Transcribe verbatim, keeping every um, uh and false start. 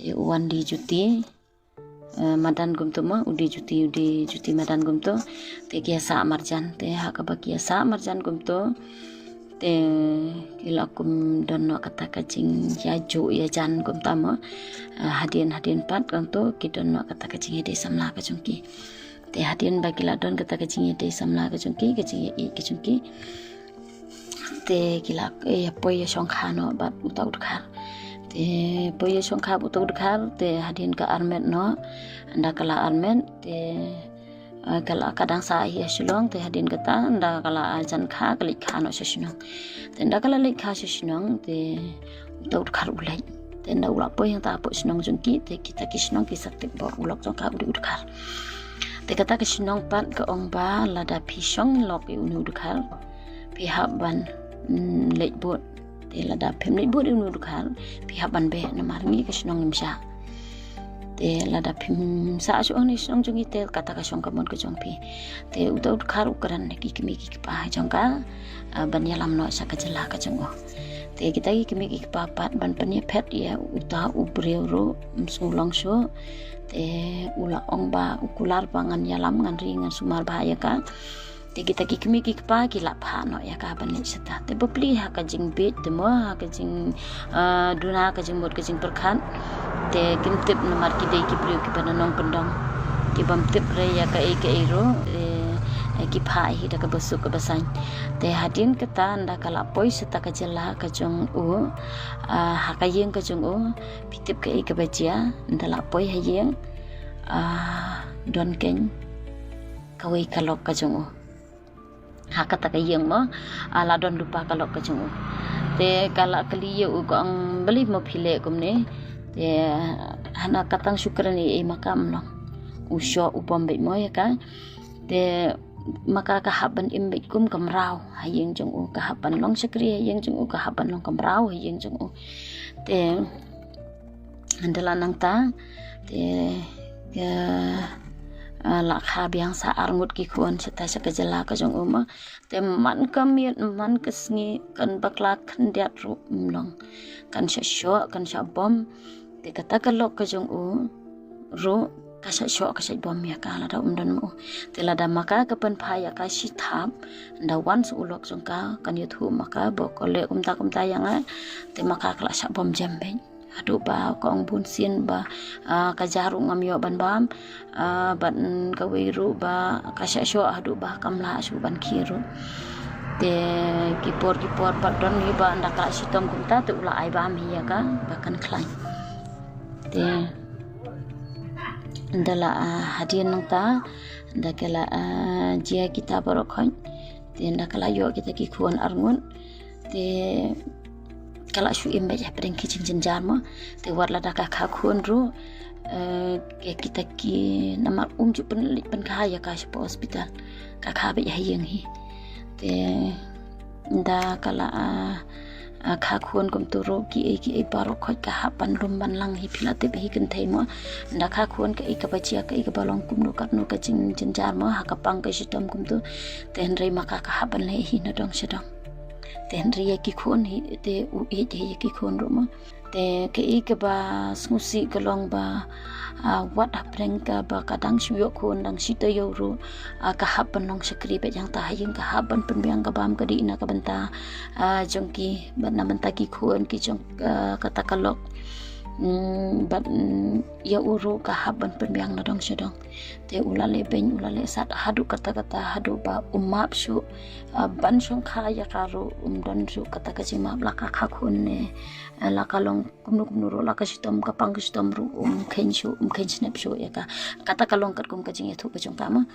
Te u wan die juti, eh, madan kumto mo, u die juti, u die juti madan kumto. Te ki ïa sah marjan, te ha kaba ki ïa sah marjan kumto, te ki la kum don noh kata ka jingïajuh ïajan kumta mo. Eh, hadien hadien pat kumto ki don noh kata ka jingïadei samla ka jong ki. Te hadien ba ki la don kata ka jingïadei samla ka jong ki, ka jingïaid ka jong ki, te ki la, eh, poi ïashongkha noh bad uta u dkhar. Te poi ïashongkha bad uta u dkhar, te hadien ka armet noh, ynda ka la armet, te, eh, ka la, ka dang sah hi ha Shillong, te hadien kata ynda ka la, eh, jan kha, ka leit kha noh sha shnong. Te ynda ka la leit kha sha shnong, te uta u dkhar u leit. Te ynda u la poi hangta hapoh shnong jong ki, te kita ki shnong ki sa tip ba u lok jong ka u dei u dkhar. Te kata ka shnong pat ka ong ba lada phi shong lok ïa une u dkhar, phi hap ban, mm, leit bud. Te lada phim leit bud ïa une u dkhar, phi hap ban beh, namar ngi ka shnong ngim shah. Te lada phim sah shuh hangne shnong jong ngi, te kata ka shong ka mon ka jong phi. Te uta u dkhar u kren ïa ki kmie ki kpa jong ka, ah, ban ïalam noh sha ka jylla ka jong u. Te kita ki kmie ki kpa pat ban pynïaphet ïa uta u briew ruh ym sngewlong shuh. Te u la ong ba u kular ba ngan ïalam, ngan ri, ngan sumar bha ïa ka. Te kita ki kmie ki kpa ki la phah noh ïa ka ban leit shata. Te bapli ha ka jingbieit te mo, ha ka jing, ah, duna, ka jingmut ka jingpyrkhat. Te kim tip namar ki dei ki briew kiba nongkyndong, ki bym tip re ïa kaei kaei ruh. Eh, eh, ki phah hi da kaba suk kaba saiñ. Te hadien kata ynda ka la poi shata ka jylla ka jong u, ah, ha ka ïing ka jong u, phi tip kaei kaba jia, ynda la poi ha ïing, ah, don keiñ kawei ka lok ka jong u. Ha kata ka ïing mo, ah, la don lypa ka lok ka jong u. Te ka la kylli ïa u ka ong, balei mo phi leh kumne? Te hana ka tang shu kren ei ei ma ka, ym long. U shoh u bom beit mo ïa ka. Te ma ka ka hap ban im beit kum ka mraw ha ïing jong u, ka hap ban long shakri ha ïing jong u, ka hap ban long ka mraw ha ïing jong u. Te ynda la nangta, te ka, ah, la kha biang sa arngut ki khun shata sha ka jylla ka jong u mo. Te man ka miet man ka sngi, kan bakla khyndiat ruh ym long. Kan shah shoh, kan shah bom. Te kata ka lok ka jong u ruh ka shah shoh ka shah bom ïa ka lada um don ma u. Te lada ma ka ka pynphai ïa ka shi thap, ynda wan sa u lok jong ka, kan ïathuh ma ka ba ko leh kumta kumta ïa nga. Te ma ka ka la shah bom jem beit. Haduh ba ka ong bun sien ba, ah, ka ja ruh ngam ïoh ban bam, ah, bad, mm, kawei ruh ba ka shah shoh haduh ba kam lah shuh ban khie ruh. Te ki por ki por pat don hi ba ynda ka la shitom kumta te u la ai bam hi ïa ka ba kan khlaiñ. Te ynda la, ah, hadien nangta, ynda ka la, ah, jia kita baroh khoit. Te ynda ka la ïoh kita ki khun arngut. Te ka la shu im beit hapdeng ki jingjynjar mo. Te wat lada ka kha khun ruh, eh, ïa kita ki, namar um ju pynleit pynkha ïa ka shapoh hospital. Ka kha beit ha ïing hi. Te ynda ka la, ah, ah, kha khun kumta ruh, kiei kiei baroh khoit ka hap ban lum ban lang hi, phi la tip hi kynthei mo. Ynda kha khun kaei kaba jia, kaei kaba long, kumno katno ka jingjynjar mo, ha ka pang ka shitom kumta. Te hynrei ma ka ka hap ban leh hi na dong sha dong. Te hynrei ïa ki khun hi, te u ïeit hi ïa ki khun ruh mo. Te kaei kaba sngewsih ka long ba, ah, wat hapdeng kaba ka dang shu ïoh khun, dang shi taïew ruh, ah, ka hap ban long shakri beit hangta ha ïing, ka hap ban pynbiang ka bam ka dih na ka bynta, ah, jong ki, bad na bynta ki khun ki jong, ah, kata ka lok. Mm, bad, mm, ïa u ruh ka hap ban pynbiang na dong sha dong. Te u la leh beiñ, u la leh sat haduh katta katta, haduh ba um map shuh, ah, ban shongkha ïa ka ruh um don shuh kata ka jingmap, la ka kha khun ne, eh, la ka long kumno kumno ruh, la ka shitom, ka pang ka shitom ruh um kheiñ shuh, um kheiñ snep shuh ïa ka. Kata ka long katkum ka jingïathuh ka jong ka mo.